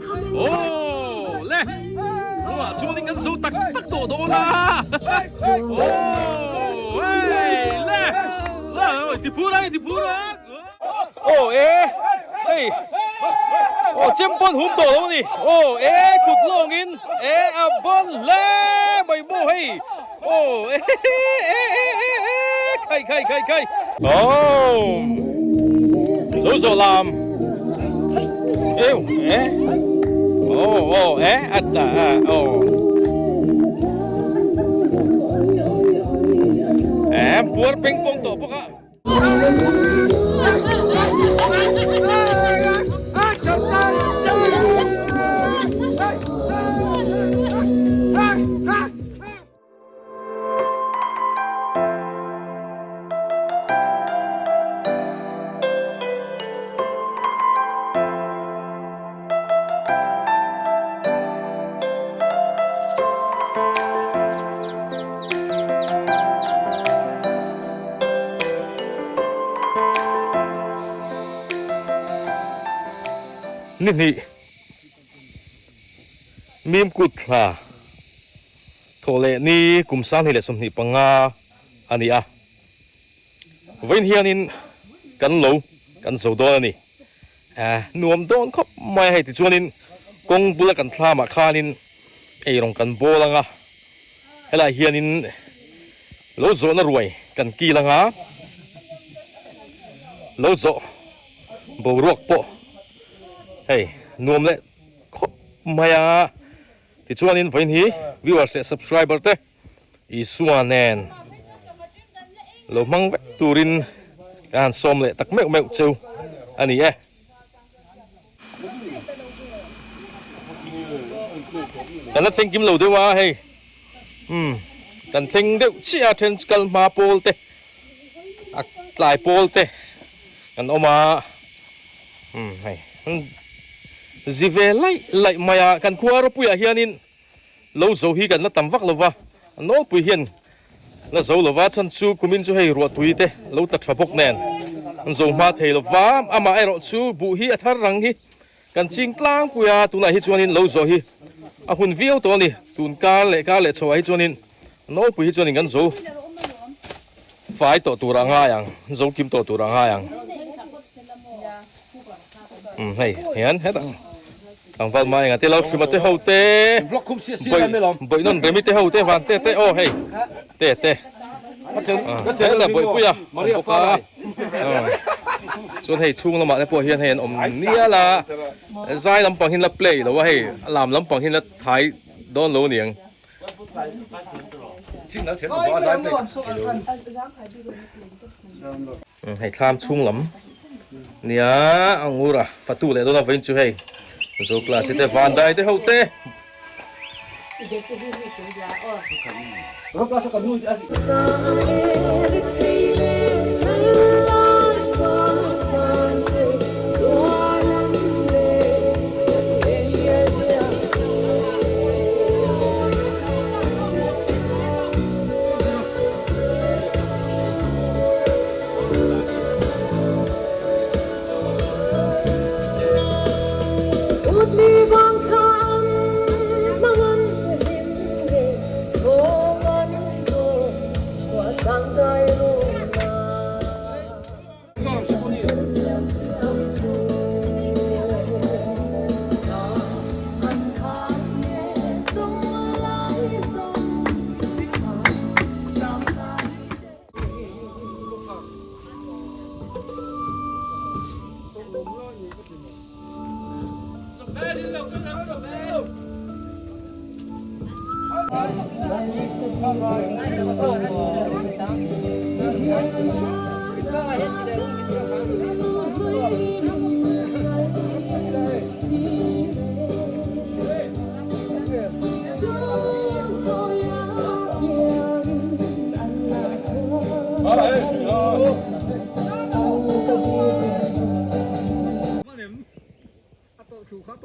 Aw le tunah chuanin kan zo tak tak tawh dawn a Aw hei le le ti phur a ti phur a Aw e hei aw chem pawn hum tawh lo a ni aw e kut lawngin e a ban hle mai maw hei aw e e e e e khai khai khai khai aw lo zawh lam eu e aw aw e a ta aw e puar peng pawng tawh bawk a. Ni hnih mim kut thla thawh leh ni kum 25 a ni a, vawiin hianin kan lo kan zo dawn a ni. Nuam dawn khawp mai a hei tichuanin kawng bula kan thlamah khanin eirawng kan bawl ang a, helaiah hianin lo zawhna ruai kan kil ang a, lo zawh boruak pawh hei nuam leh khawp mai a, tichuanin vawiin hi viewers leh subscriber te Isua nen lo hmang vek turin ka han sawm leh tak meuh meuh cheu a ni e. Kan la thleng kim lo deuh a hei umm kan thleng deuh chiah a then kal hma pawl te a tlai pawl te kan awm a umm hei zi ve laih laih mai a kan khua ropuiah hianin. Lo zo hi kan la tam vak lo va, a nawlpui hian la zo lo va, chhan chu kumin chu hei ruahtui te lo tla tha bawk nen an zo hma thei lo va, amah erawh chu buh hi a thar rang hi kan ching tlangpui a, tunah hi chuanin lo zawh hi a hun viau tawh a ni, tun kar leh kar leh chhoah hi chuanin a nawlpui hi chuanin kan zo fai tawh tur a ngai ang, zo kim tawh tur a ngai ang. Umm hei hian hetah. Tlangval mai enga te lo hrima te ho te bawih nawn remi te ho te van te te aw hei te te heta bawihpui a awm bawk a chuan hei chhung lamah te pawh hian hei an awm nial a zai lampang hi la play lo a hei a lam lampang hi la thai dawn lo aniang. Hei thlam chhung lam nia angur a fatu leh dawn a vawiin chu hei zo class te vandai te ho te.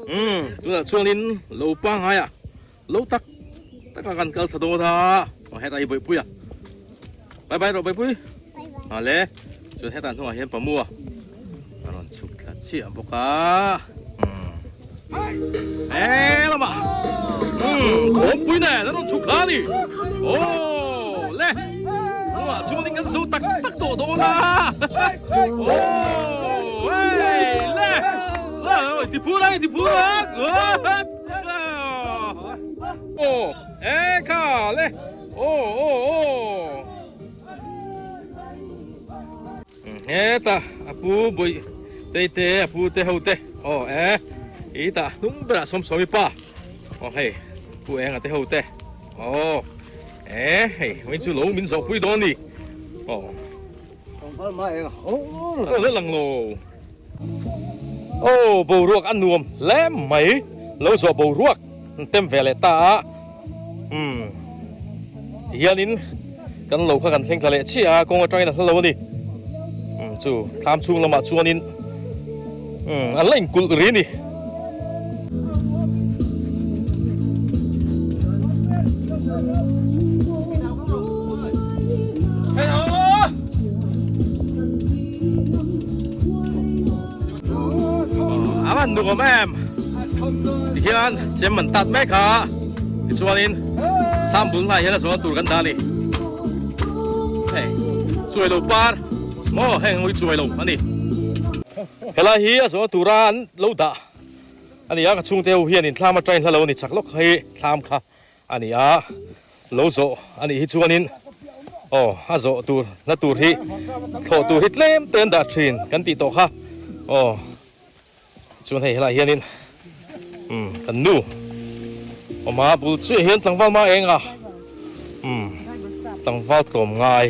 Umm tunah chuanin lo pangngai ah lo tak tak a kan kal thla dawn a aw hetah hi bawihpui a bye bye rawh bawihpui a le chuan hetah hnungah hian pamua a rawn chhuk thla chiah bawk a umm. He lamah umm khawmpui nen an rawn chhuk thla a ni. Aw le tunah chuanin kan zo tak tak tawh dawn a. Aw hei le le ti phur ang ti phur ang. Aw e kha le aw aw aw. Hetah a pu bawih tei te a pu te ho te aw e i tah hnung berah sawmsawmi pa aw hei pu enga te ho te aw e hei vawiin chu lo min zawh pui dawn a ni aw a lo lang lo aw boruak a nuam hle mai lo zawh boruak an tem ve leh ta a umm tihianin kan lo kha kan thleng thla leh chiah a kawng atangin a hla lo a ni umm chu thlam chhung lamah chuanin umm an la inkulh ri a ni. A van nuam em tihian chem an tat mek a tichuanin thlam bul hnai hian a zawn tur kan dah a ni hei chuai lo par maw heng ho hi chuai lo a ni helai hi a zawn tura an lo dah a ni a ka chhungte ho hianin thlam atangin hla lo a ni chak lawk hi thlam kha. A ni a, lo zawh a nih hi chuanin aw a zawh tur na tur hi thlawh tur hi tlem te an dah thin kan tih tawh kha aw chuan hei helaiah hianin umm kan nu awm a bul chiah hian tlangval hma eng a umm tlangval tlawm ngai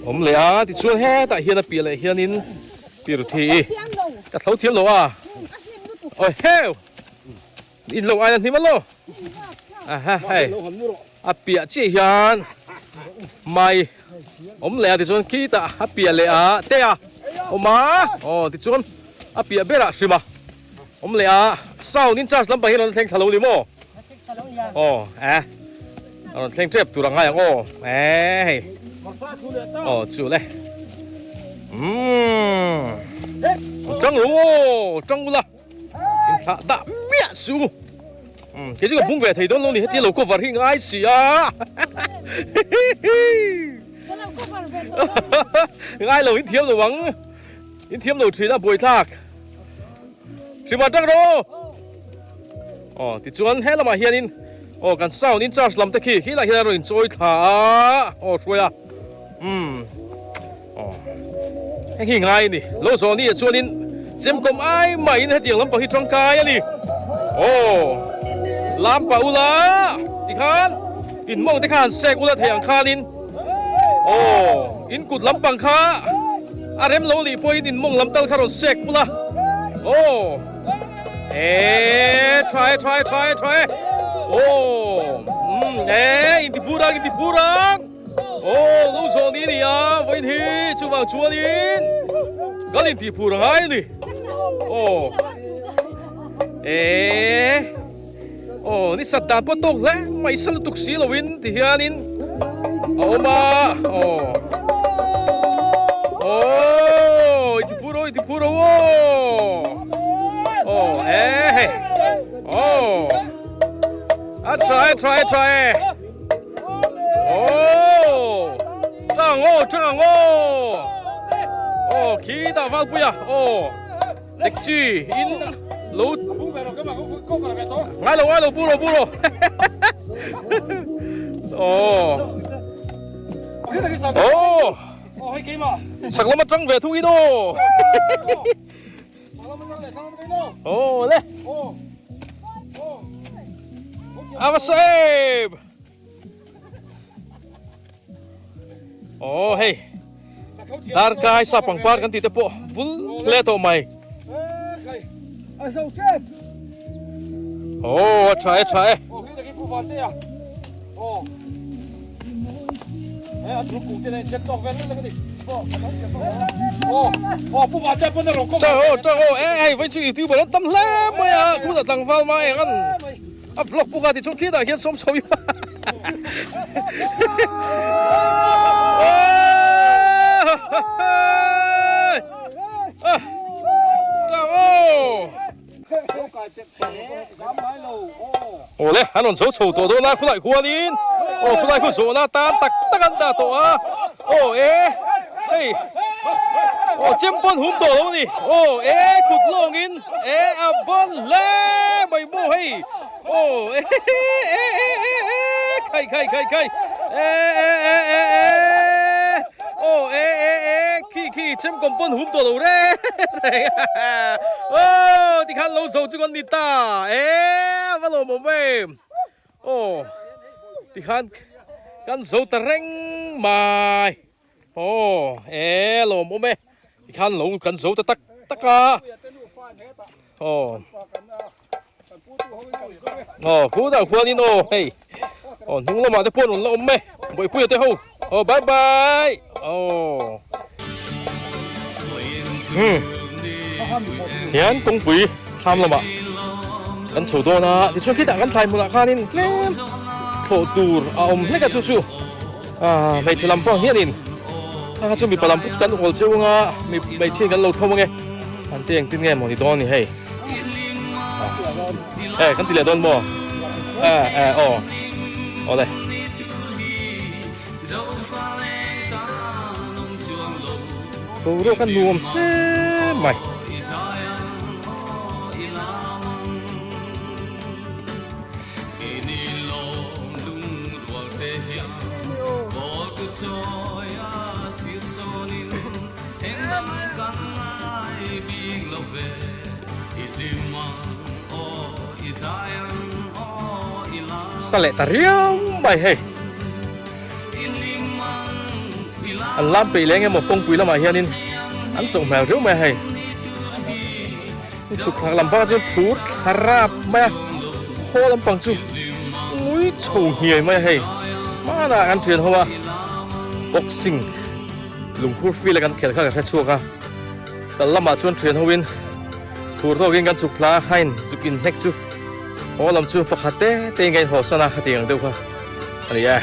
awm leh a tichuan hetah hian a piah leh hianin Piruthi ka thlo thiam lo a aw heu. In lo aina hnim alo. Aha hei. A piah chiah hian mai awm leh a tichuan khitah a piah leh a te a awm a aw tichuan a piah berah hrim a awm leh a sound in charge lampang hi a rawn thleng thla lo ni maw aw eh a rawn thleng tep tur a ngai ang aw eh hei aw chu le umm tang lo aw tang ula. Inthlah dah miah su. Umm kei chu ka bung ve thei dawn lo ni hetia lo cover hi ngai si a. Ngai lo in thiam lo ang. In thiam lo thin a buaithlak. Hriman tang rawh. Aw tichuan he lamah hianin aw kan sound in charge lam te khi khi lah hian a rawn inchawi thla a aw hruai a. Umm aw heng hi ngai a ni lo zawh ni ah chuanin chemkawm ai mahin hetiang lampang hi tangkai a ni aw lam pah ula tikhan in mawng te kha han sek ula thei ang khanin aw in kut lampang kha a rem lo nih pawhin in mawng lam tal kha rawn sek ula aw e tha e tha e tha e tha e aw umm e intipur ang intipur ang. Aw lo zawh ni a ni a, vawiin hi chuvang chuanin kal intih phur a ngai a ni. Aw eh aw ni sat dan pawh tawk hle mai sa lutuk si loin ti hianin a awm a aw aw i ti phur aw i ti phur aw aw eh hei aw a tha e tha e tha e. Oh, tang oh, tang oh. Oh, khi ta val puia. Oh. Dik chi in lo ngai lo ngai lo bu lo bu lo. Oh. Oh. Chak lama tang ve thung in oh. Oh le. Ava save. Oh hei. Darkai sa pangpar kan ti te pawh vul hle tawh mai. Oh a tha e tha e. Tang aw e hei vawiin chu youtuber an tam hle mai a tunah tlangval mai ang an a vlog bawk a tichuan khitah hian sawm chho Tang aw. Aw le, an rawn zo chho tawh dawn a, khulai khuanin aw khulai khu zawhna tan tak tak an dah tawh a, aw e hei aw chem pawn hum tawh lo a ni, aw e kut lawngin e a bawn hle mai maw hei aw e e e e e khai khai khai khai e e e e e aw e e e khi khi chem kawm pawn hum tawh lo reng reng aw tikhan lo zo chu kan ni ta e va lawm awm em aw tikhan kan zo ta reng mai aw e lawm awm e tikhan lo kan zo ta tak tak a aw aw khutah khuanin aw hei aw hnung lamah te pawh an rawn la awm e bawihpuia te ho aw bye bye aw hmm hian kawngpui thlam lamah kan chho dawn a tichuan khitah kan thlai hmunah khanin tlem thlawh tur a awm hlek a chu chu ah hmeichhe lam pawh hianin a kha chu mipa lam pawh chu kan awl cheu anga mi hmeichhia in kan lo thlawm ange an te engtin nge maw ni dawn ni hei. Eh kan ti leh dawn maw? Eh eh aw awle. Boruak a nuam hle mai. Sa leh ta riau mai hei. An lam peih leng emaw kawngpui lamah hianin an chauh hmel riau mai a hei. Chhuk thlak lam pangah chuan phur thla rap mai a, haw lampang chu ngui chho hniai mai a hei. Hmanah kan thian ho a boxing lungkhur field a kan khel kha ka hre chhuak a. Kal lamah chuan thian hoin phur tawkin kan chhuk thla a, hain zuk inhnek chu haw lam chu pakhat te te in ka inhawsan a, hetiang ang deuh kha a ni e.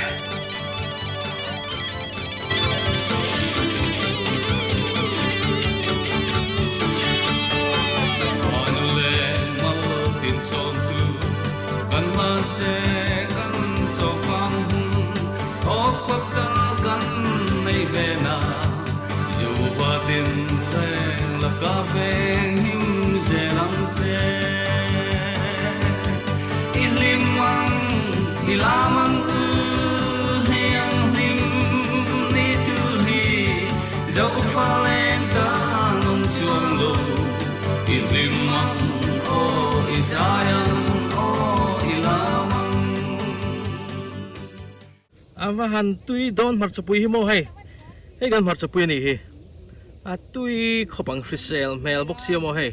A va han tui dawn hmarchapui hi maw hei hei kan hmarchapui a nih hi a tui khawp ang hrisel hmel bawk sia maw hei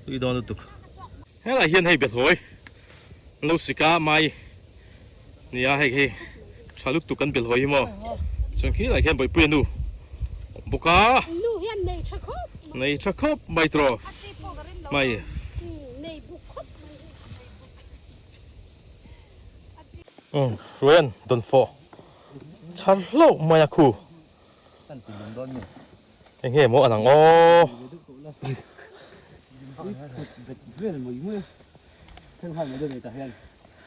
tui dawn lutuk helai hian hei bethawi an lo sik a mai nia hei hei tha lutuk kan belhawi hi maw chuan khilai khian bawihpui a nu awm bawk a nu hian nei tha khawp nei tha khawp mai tawh mai. Umm Hruaian dawn fawh chhar hlauh mai a khu. Eng nge maw an ang aw.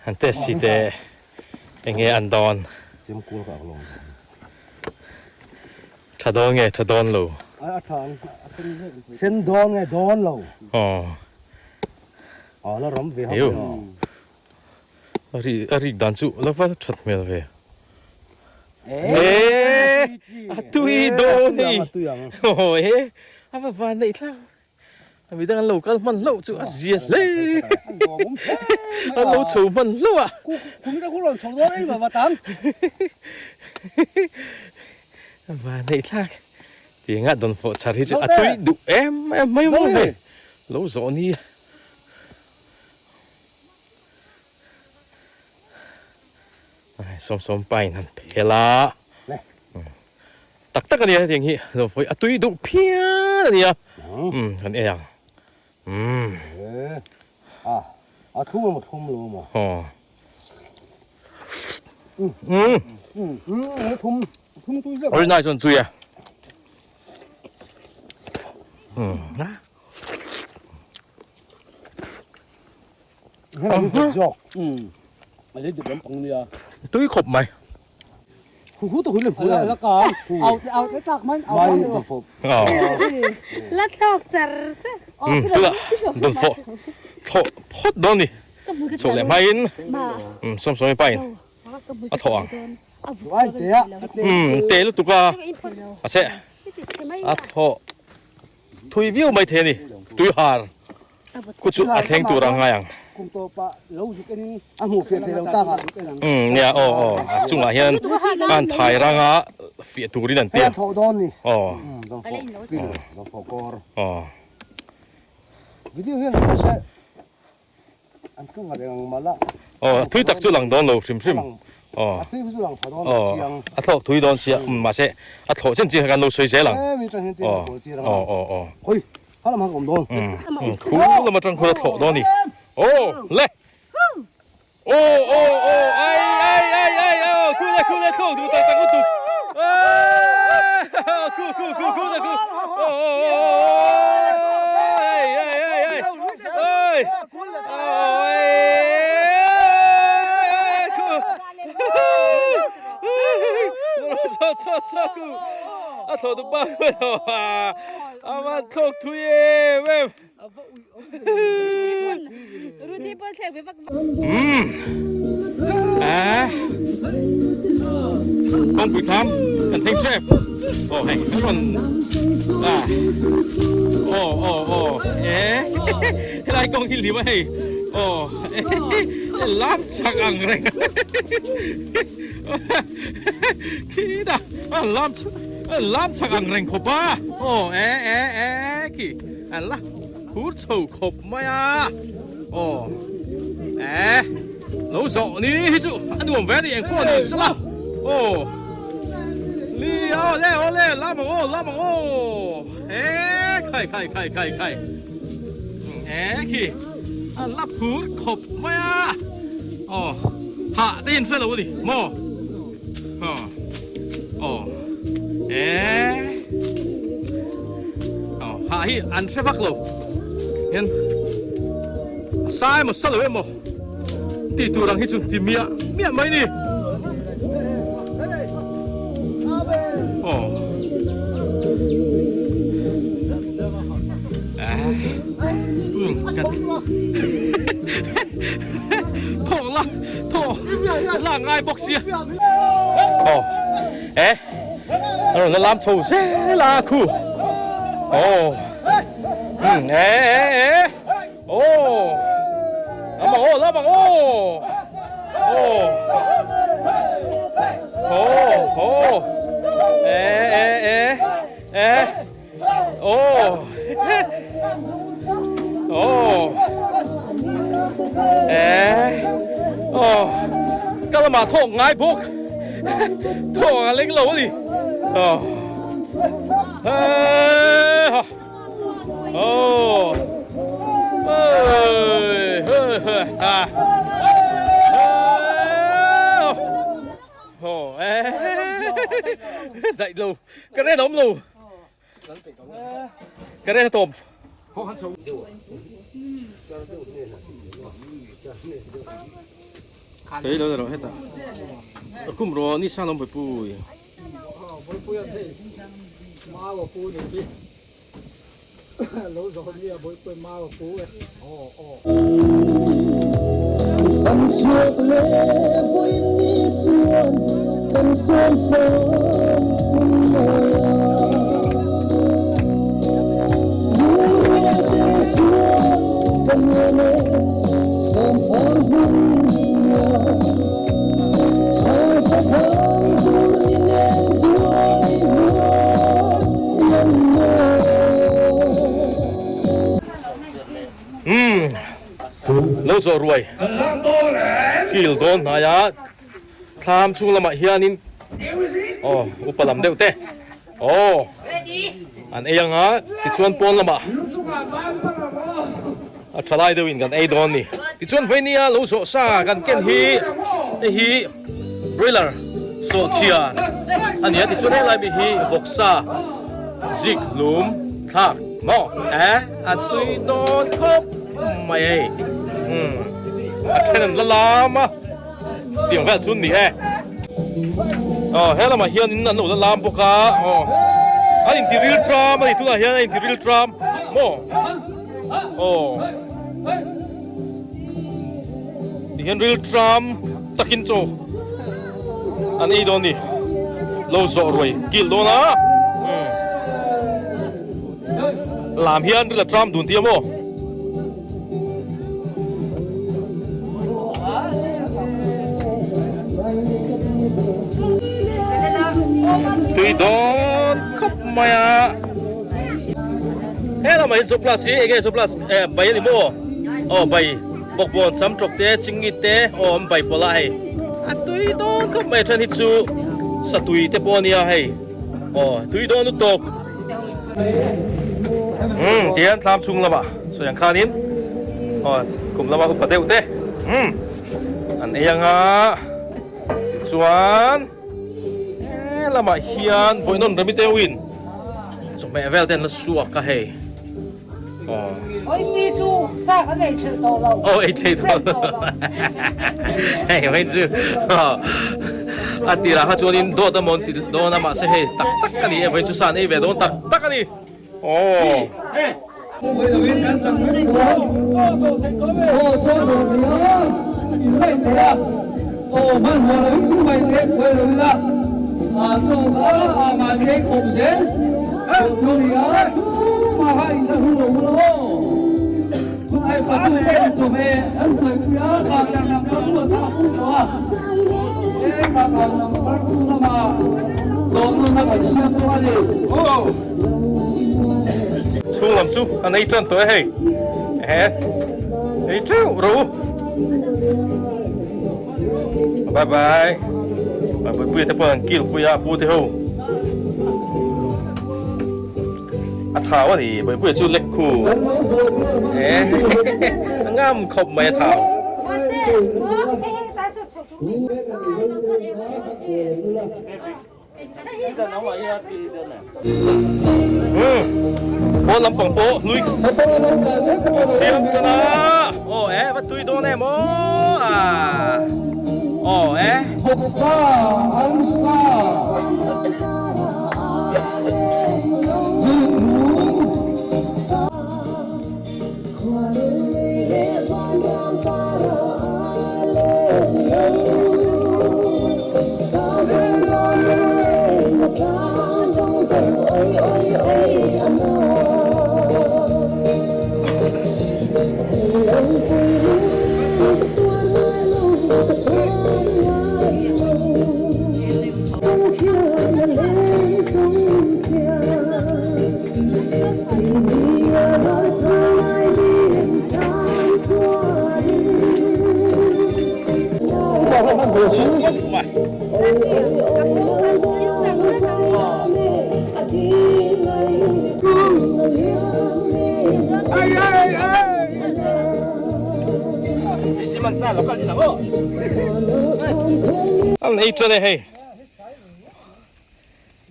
An test si te eng nge an dawn. Tha dawn nge tha dawn lo. Sen dawn nge dawn lo. Aw. Aw la ram ve hauh lo. A ri a rik dan chu la va that hmel ve. Eee a tui dawn hei. Aw e a va van neih thlak. A midang an lo kal hman hlauh chu a zia hle. An lo chho hman hlauh a. A van neih thlak. Tianga dawn fawh chhar hi chu a tui duh em em mai maw hei. Lo zawh ni. Sawm sawm pain han phel a tak tak a nia hetiang hi lo vawi a tui duh phian a nia umm kan ei ang umm a a thum emaw thum lo emaw aw umm umm thum thum tui zek rinai chuan tui e umm. Tui khawp mai. La thlawk char char. Tuna dawn fawh thlawh phawt dawn ni. Chho leh hmain Sawmsawmi pain a thawh ang. Te lutuk a a seh a thawh thui viau mai thei a ni. Tui har Khu chu a thleng tur ang ngai ang. Umm nia aw aw a chungah hian an thai ranga fiah turin an tia aw aw. Aw thui tak chu lang dawn lo hrim hrim aw aw a thlawk thui dawn sia mahse a thlawh chen chin kha kan lo sawi zel ang aw aw aw aw. Khu lam atang khuan a thlawh dawn a ni. Aw le. Aw aw aw ai ai ai ai aw khu le khu le thlawk duh tak tak lutuk. Khu khu khu khu le khu. Aw aw aw ai ai ai ai. Oi. Oi. Khu. Sa sa sa khu. A thlawh duh bak. A van thlawk thui em em. Umm. Ah. Kawngpui thlam kan thleng hrep. Aw hei kan rawn ah. Aw aw aw eh. Helai kawng hi lim a hei. Aw lam chak ang reng. Khi dah lam chak. Lam chak ang reng khawp a, aw e e e khi a la phur chho khawp mai a, aw e lo zawh ni hi chu a nuam ve a ni engpawh ni sela, aw li aw le aw le lam ang aw lam ang aw e khai khai khai khai khai e khi a la phur khawp mai a, aw hah te in hre lo a ni maw. Aw eh aw ha hi an hre vak lo hian a sa emaw sa lo emaw tih tur ang hi chu ti miah miah mai ni aw eh thawk la Thaw lak ngai bawk sia. Aw eh a rawn la lam chho zel a khu. Aw umm eh eh eh aw lam ang aw lam ang aw aw aw aw eh eh eh eh Aw Aw Eh Aw Ka lamah thawk ngai bawk Thawk a leng lo a ni Aw Hei ha Aw Hei hei hei ha Aw Eh Daih lo Ka ren awm lo Ka ren a tawp. Hei lo rawh hetah. Kum rawh ni san awm pui. Umm lo zawh ruai kil dawn hnai a thlam chhung lamah hianin aw upa lam deuh te aw an ei anga tichuan pawn lamah a tha lai deuhin kan ei dawn a ni tichuan veinia lo zawh sa kan ken hi hei hi broiler sawhchhiar a ni a tichuan helai mi hi vawksa zik hlum thlak maw eh a tui dawn khawp mai hei umm. A then an la lam a, chutiang vel chu an ni e. Aw he lamah hianin an lo la lam bawk a, aw an inti ril tram a ni tunah hian a inti ril tram maw aw tihian ril tram takin chaw an ei dawn a ni lo zawh ruai kil dawn a lam hian ril a tram dun tih a maw. Tui dawn khawp mai a he lamah hian surplus hi enge surplus eh bai a ni maw aw bai bawkbawn sam tawk te chingit te aw an bai pawlh a hei a tui dawn khawp mai a then hi chu satui te pawh a nia hei aw tui dawn lutuk. Umm tihian thlam chhung lamah sawi ang khanin aw kum lama upa deuh te umm an ei anga tichuan he lamah hian vawiin remi deuhin chawhmeh vel te an la suak a hei. Oi ni chu sa kan ei theih tawh lo. Aw ei theih tawh lo. Hei hei chu a tirah kha chuanin dawt a mawn ti dawn a mahse hei tak tak a ni e vawiin chu sa an ei ve dawn tak tak a ni. Aw. Chhung lam chu an ei tan tawh e hei ehe ei teuh rawh u bye bye Puipuia te pawh an kil pui a pu te ho. A thau a ni, Bawipuia chu lek khu a ngam khawp mai a thau. Umm pawn lampang pawh hlui siam tan a aw e va tui dawn em aw a aw e. An ei tan e hei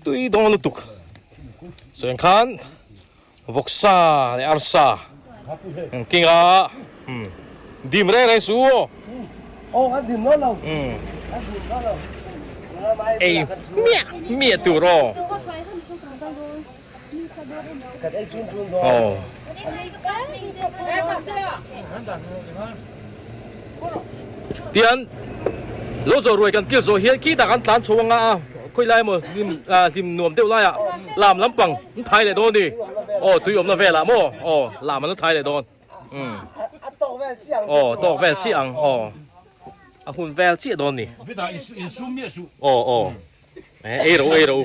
tui dawn lutuk chuan khan vawksa leh arsa an keng a dim reng reng suh aw ei miah miah tur aw. Aw. Tian lo zawh ruai kan kil zawh hian khi tak an tlan chho anga a khawi lai emaw hlim hlim nuam deuh laiah lam lampang an thai leh dawn a ni. Aw tui awmna velah maw aw lam an la thai leh dawn. Umm aw tawk vel chiah ang aw a hun vel chiah dawn a ni. Aw aw. Ei ro ei ro.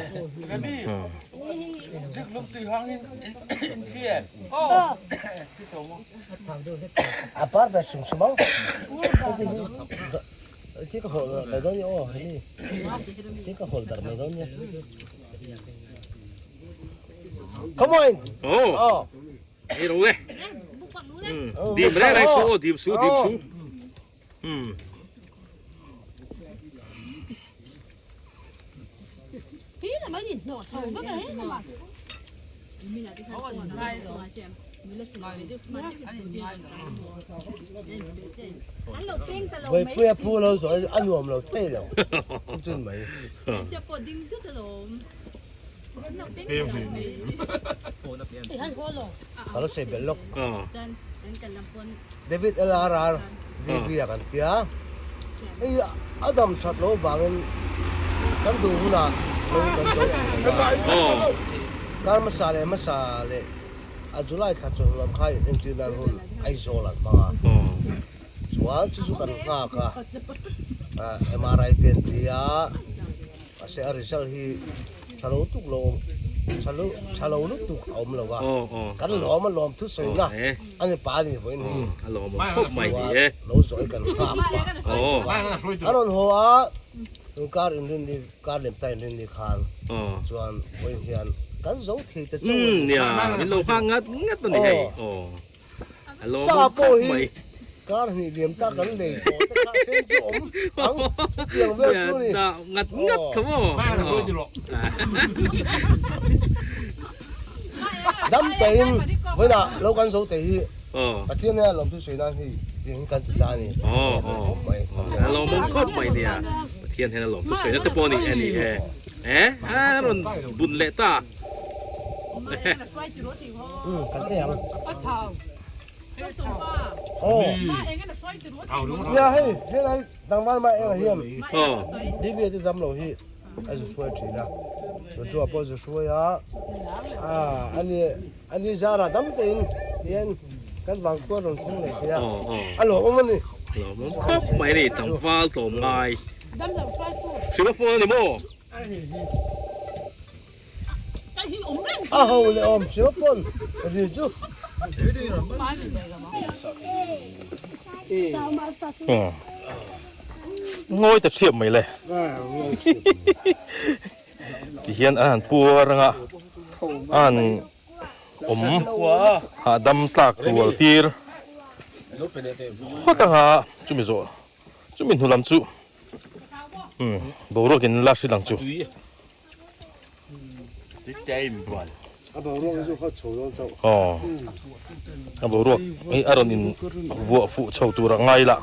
Oh. Ei ro e. Dim reng reng su dim su dim su. Umm. Vawipuia phu lo zawh a nuam lo thei lo chun mai. Ka lo sawi belh lawk. David LRR DB a kan tia. Hei a dam that loh avangin kan duh hunah lo kan zo thei lo a. Kar hmasa leh hmasa leh a July thla chawlh lam kha entir nan hun Aizawl an hmang a. Chuan chu chu kan nghak a, MRI te an ti a, mahse a result hi tha lo tuk lo tha lo tha lo lutuk a awm lo a. Kan lawm a lawm thusawina a ni pa a ni vawiin hi. Chuan lo zawi kan nghak pah a rawn haw a, kar inrinni kar lem ta inrinni khan chuan vawiin hian kan zo thei ta chauh a ni. Nia, min lo nghak ngat ngat a ni hei. Sa pawh hi kar hnih liam ta kan lei tawh te kha then chu awm ang chutiang vel chu ni. Ngat ngat kha maw. Dam tein vawiinah lo kan zo te hi Pathian hian lawmthu sawi nan hi tiang hi kan ti ta a ni. Khawp mai. A lawmawm khawp mai nia. Pathian hian a lawmthu sawi na te pawh a ni e ni e. E a rawn bun leh ta. Kan ei ang. Nia hei helai dangval mai engah hian DVA te dam lo hi a zu hruai thin a Joshua pawh zu hruai a ani ani zara dam tein hian kan vangkhua rawn thleng leh thei a a lawmawm a ni. Lawmawm khawp mai a ni tlangval tlawm ngai. Hrilh a phone a ni maw? A ho leh awm hriau pawn ri chu. Ngawi ta thiap mai le. Ti hian an han puar anga an awm hahdam tlak rual tir phawt anga chumi zawh chumi hnu lam chu boruak in la hrilh ang chu. Aw a boruak hi a rawn in vuah fuh chho tur a ngai la.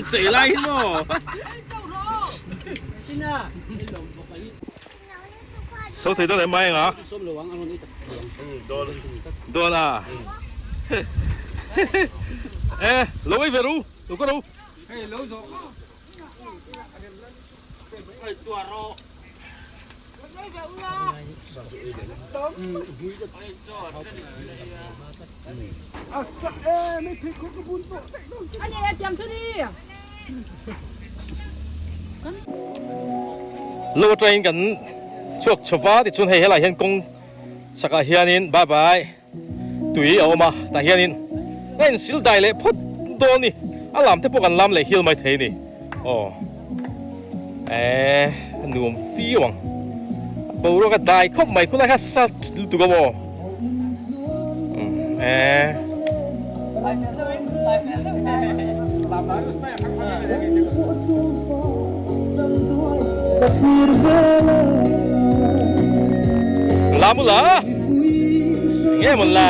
Chei lai hi maw. Tho thei dawn em mai anga? Dawn a. E, lo ei ve ru, lo ka ru. Lo atangin kan chhuak chho va tichuan hei helaiah hian kawng chhakah hianin bye bye tui a awm a tah hianin a insil dai leh phawt dawn a ni a lam te pawh kan lam leh hil mai thei a ni aw eh a nuam viau ang boruak a dai khawp mai khulai kha sa lutuk a maw eh. La mu la nge mun la.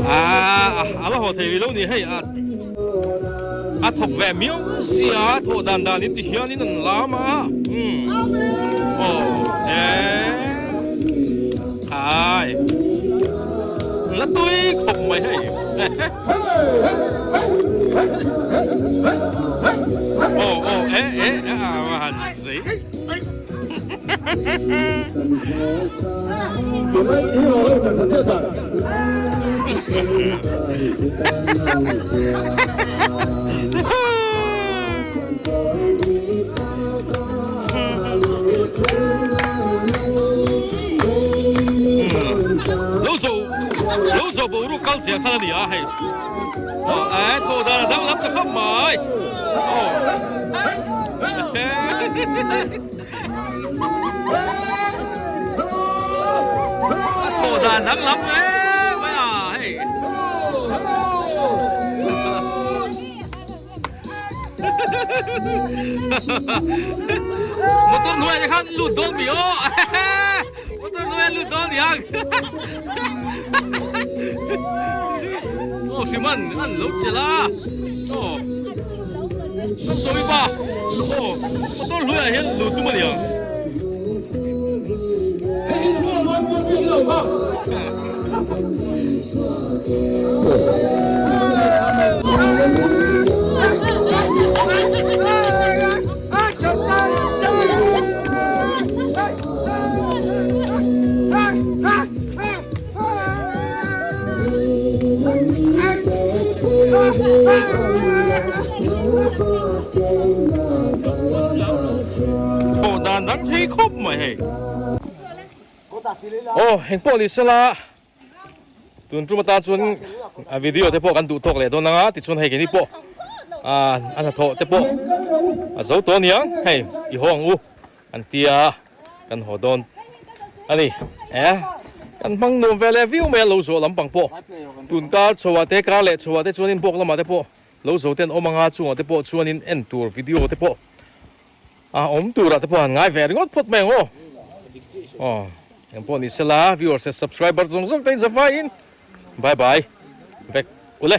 Ah, a la haw thei rih lo ni hei a a thawk ve miau sia thawh dan dan in ti hian in an lam a umm aw e khai la tui khawp mai hei aw aw e e a va han zei. Lo zo lo zo boruak kal zia khan a ni a hei aw thawh dan a danglam ta khawp mai aw. A thawh dan danglam em mai a hei. Motor hnuaiah te khan lut dawn mi aw. Motor hnuaiah lut dawn niang. Aw hriman an lo chelh a. Aw. Kan sawi pa aw motor hluaiah hian lut tum a niang. Thawh dan dang thei khawp mai hei. Aw eng pawh ni sela tun tum atan chuan a video te pawh kan duh tawk leh dawn anga tichuan hei keini pawh a hnathawh te pawh a zo tawh aniang hei i haw ang u. An tia kan haw dawn a ni e. Kan hmang nuam ve leh viau mai a lo zawh lampang pawh tun kar chhoah te kar leh chhoah te chuanin bawk lamah te pawh lo zo ten awm anga chungah te pawh chuanin en tur video te pawh a awm turah te pawh han ngai ve ringawt phawt mai ang aw. Aw eng pawh ni sela viewers leh subscriber zawng zawng te in zavaiin bye bye vek ule.